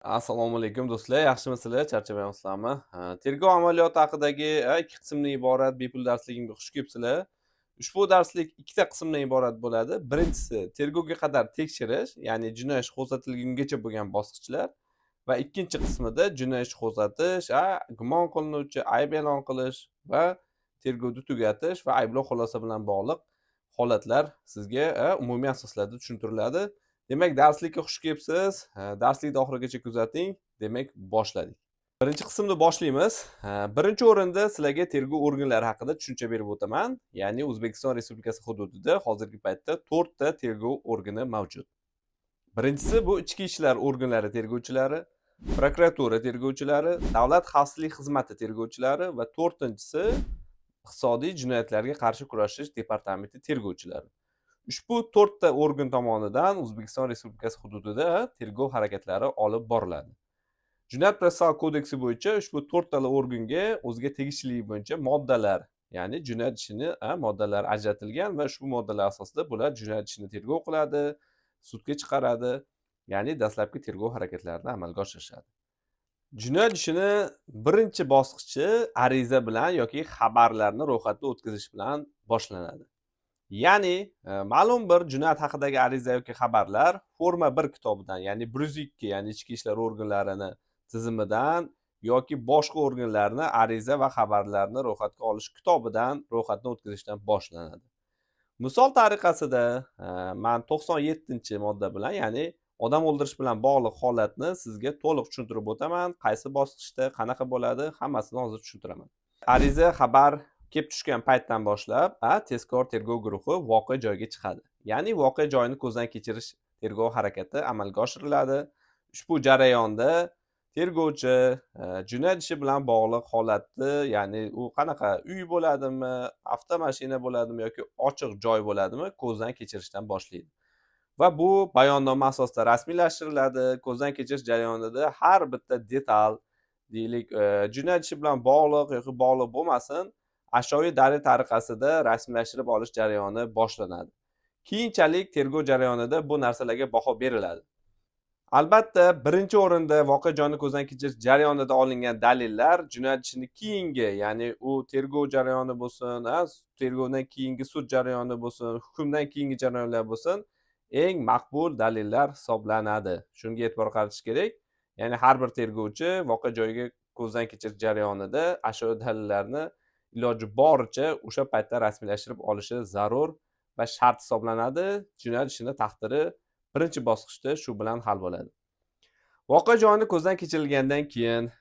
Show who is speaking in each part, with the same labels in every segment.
Speaker 1: Assalomu alaykum, do'stlar, yaxshimisizlar, charchamayapsizlarmi? Tergov amaliyoti haqidagi ikki qismdan iborat bepul darsligimga xush kelibsizlar. Ushbu darslik ikkita qismdan iborat bo'ladi. Birinchisi tergovga qadar tekshirish, ya'ni jinoiy ish qo'zg'atilgungacha bo'lgan bosqichlar, va ikkinchi qismida jinoiy ish qo'zg'atish, gumon qilinuvchi, ayb e'lon qilish va tergovni tugatish va ayblov xulosa bilan bog'liq holatlar sizga umumiy asoslarda tushuntiriladi. Demak, darslikka xush kelibsiz. Darslikni oxirigacha kuzating. Demak, boshladik. Birinchi qismni boshlaymiz. Birinchi o'rinda sizlarga tergov organlari haqida tushuncha berib o'taman. Ya'ni O'zbekiston Respublikasi hududida hozirgi paytda to'rtta tergov organi mavjud. Birinchisi bu ichki ishlar organlari tergovchilari, prokuratura tergovchilari, davlat xavfsizlik xizmati tergovchilari va to'rtinchisi iqtisodiy jinoyatlarga qarshi kurashish departamenti tergovchilari. Ushbu to'rtta organ tomonidan O'zbekiston Respublikasi hududida tergov harakatlari olib boriladi. Jinoyat protsessual kodeksi bo'yicha ushbu to'rttala organga o'ziga tegishliligi bo'yicha moddalar, ya'ni jinoyat ishini moddalari ajratilgan va ushbu moddalar asosida bular jinoyat ishini tergov qiladi, sudga chiqaradi, ya'ni dastlabki tergov harakatlarini amalga oshirishadi. Jinoyat ishini birinchi bosqichi ariza bilan yoki xabarlarni ro'yxatdan o'tkazish bilan boshlanadi. Ya'ni ma'lum bir jinoyat haqidagi ariza yoki xabarlar forma 1 kitobidan, ya'ni 102, ya'ni ichki ishlar organlarini tizimidan yoki boshqa organlarni ariza va xabarlarni ro'yxatga olish kitobidan ro'yxatdan o'tkazishdan boshlanadi. Misol tariqasida man 97-modda bilan, ya'ni odam o'ldirish bilan bog'liq holatni sizga to'liq tushuntirib o'taman. Qaysi bosqichda qanaqa bo'ladi, hammasini hozir tushuntiraman. Ariza, xabar kelib tushgan paytdan boshlab, tezkor tergov guruhi voqea joyiga chiqadi. Ya'ni voqea joyini ko'zdan kechirish tergov harakati amalga oshiriladi. Ushbu jarayonda tergovchi jinoyat ishi bilan bog'liq holatni, ya'ni u qanaqa uy bo'ladimi, avtomashina bo'ladimi yoki ochiq joy bo'ladimi, ko'zdan kechirishdan boshlaydi. Va bu bayonnoma asosida rasmiylashtiriladi. Ko'zdan kechirish jarayonida har bitta detal, deylik, jinoyat ishi bilan bog'liq yoki bog'liq bo'lmasin, ashyoviy dalil tariqasida rasmiylashtirib olish jarayoni boshlanadi. Keyinchalik tergov jarayonida bu narsalarga baho beriladi. Albatta, birinchi o'rinda voqea joyini ko'zdan kechirish jarayonida olingan dalillar jinoyat ishini keyingi, ya'ni u tergov jarayoni bo'lsin, tergovdan keyingi sud jarayoni bo'lsin, hukmdan keyingi jarayonlar bo'lsin, eng maqbul dalillar hisoblanadi. Shunga e'tibor qaratish kerak. Ya'ni har bir tergovchi voqea joyiga ko'zdan kechirish jarayonida ashyoviy dalillarni iloji boricha o'sha paytda rasmiylashtirib olishi zarur va shart hisoblanadi. Jinoyat ishini taqdiri birinchi bosqichda shu bilan hal bo'ladi. Voqea joyini ko'zdan kechirilgandan keyin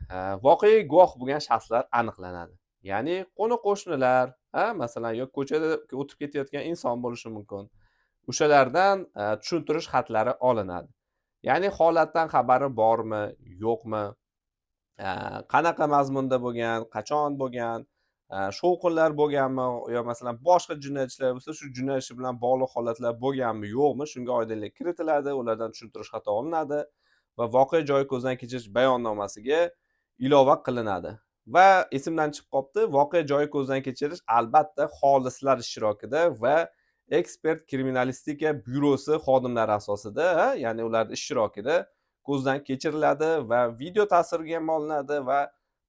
Speaker 1: voqeaga guvoh bo'lgan shaxslar aniqlanadi. Ya'ni qo'ni qo'shnilar, masalan, yoki ko'chada o'tib ketayotgan inson bo'lishi mumkin. O'shalardan tushuntirish xatlari olinadi. Ya'ni holatdan xabari bormi, yo'qmi, qanaqa mazmunda bo'lgan, qachon bo'lgan, shovqinlar bo'lganmi yo masalan boshqa jinoyat ishlari bo'lsa, shu jinoyat ishi bilan bog'liq holatlar bo'lganmi, yo'qmi, shunga oydinlik kiritiladi, ulardan tushuntirish xati olinadi va voqea joyi ko'zdan kechirish bayonnomasiga ilova qilinadi. Va esimdan chiqib qolibdi, voqea joyi ko'zdan kechirish albatta xolislar ishtirokida va ekspert kriminalistika byurosi xodimlari asosida, ya'ni ularning ishtirokida ko'zdan kechiriladi va video tasvirga ham olinadi va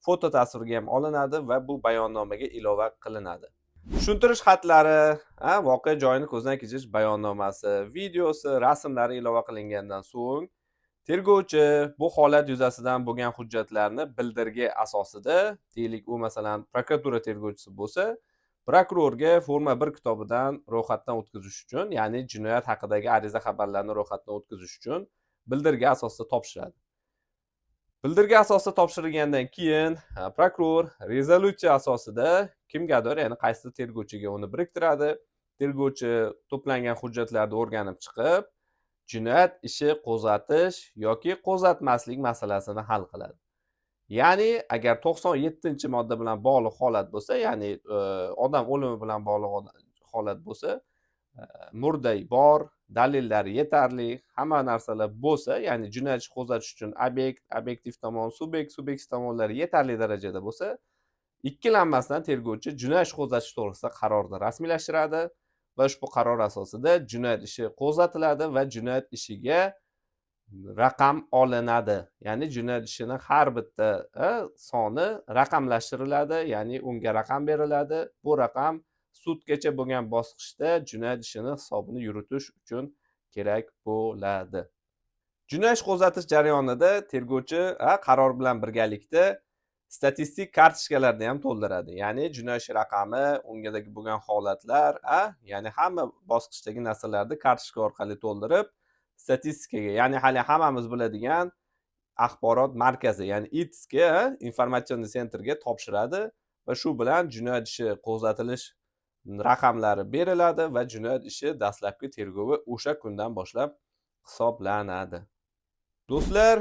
Speaker 1: foto tasvirga ham olinadi va bu bayonnomaga ilova qilinadi. Tushuntirish xatlari, voqea joyini ko'zdan kechirish bayonnomasi, videosi, rasmlari ilova qilingandan so'ng tergovchi bu holat yuzasidan bo'lgan hujjatlarni bildirgi asosida, deylik, u masalan prokuratura tergovchisi bo'lsa, prokurorga forma 1 kitobidan ro'yxatdan o'tkazish uchun, ya'ni jinoyat haqidagi ariza xabarlarni ro'yxatdan o'tkazish uchun bildirgi asosida topshiradi. Bildirgi asosida topshirilgandan keyin prokuror rezolyutsiya asosida kimgadir, ya'ni qaysidir tergovchiga uni biriktiradi. Tergovchi to'plangan hujjatlarni o'rganib chiqib, jinoyat ishi qo'zg'atish yoki qo'zg'atmaslik masalasini hal qiladi. Ya'ni agar 97-modda bilan bog'liq holat bo'lsa, ya'ni odam o'limi bilan bog'liq holat bo'lsa, murda bor, dalillar yetarli, hamma narsalar bo'lsa, ya'ni jinoyat ishi qo'zg'atish uchun obyekt, obyektiv tomon, subyekt, subyektiv tomonlar yetarli darajada bo'lsa, ikkilanmasdan tergovchi jinoyat ishi qo'zg'atish to'g'risida qarorni rasmiylashtiradi va ushbu qaror asosida jinoyat ishi qo'zg'atiladi va jinoyat ishiga Raqam olinadi, ya'ni jinoyat ishini har bitta soni raqamlashtiriladi, ya'ni unga raqam beriladi. Bu raqam sudgacha bo'lgan bosqichda jinoyat ishini hisobini yuritish uchun kerak bo'ladi. Jinoyat ish qo'zg'atish jarayonida tergovchi qaror bilan birgalikda statistik kartochkalarni ham to'ldiradi, ya'ni jinoyat ishi raqami, ungadagi bo'lgan holatlar, ya'ni hamma bosqichdagi narsalarni kartochka orqali to'ldirib, statistikaga, ya'ni hali hammamiz biladigan axborot markazi, ya'ni ИЦga, информационный центрga topshiradi va shu bilan jinoyat ishi qo'zg'atilish raqamlari beriladi va jinoyat ishi dastlabki tergovi o'sha kundan boshlab hisoblanadi. Do'stlar,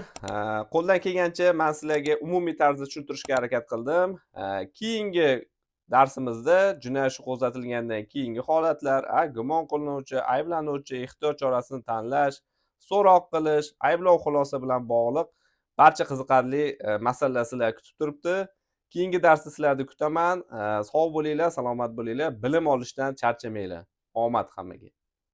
Speaker 1: qo'ldan kelgancha man sizlarga umumiy tarzda tushuntirishga harakat qildim. Keyingi darsimizda jinoyat ishi qo'zg'atilgandan keyingi holatlar, gumon qilinuvchi, ayblanuvchi, ehtiyot chorasini tanlash, so'roq qilish, ayblov, xulosa bilan bog'liq barcha qiziqarli masalalar sizlarni kutib turibdi. Keyingi darsda sizlarni kutaman. Sog' bo'linglar, salomat bo'linglar, bilim olishdan charchamanglar. Omad hammaga!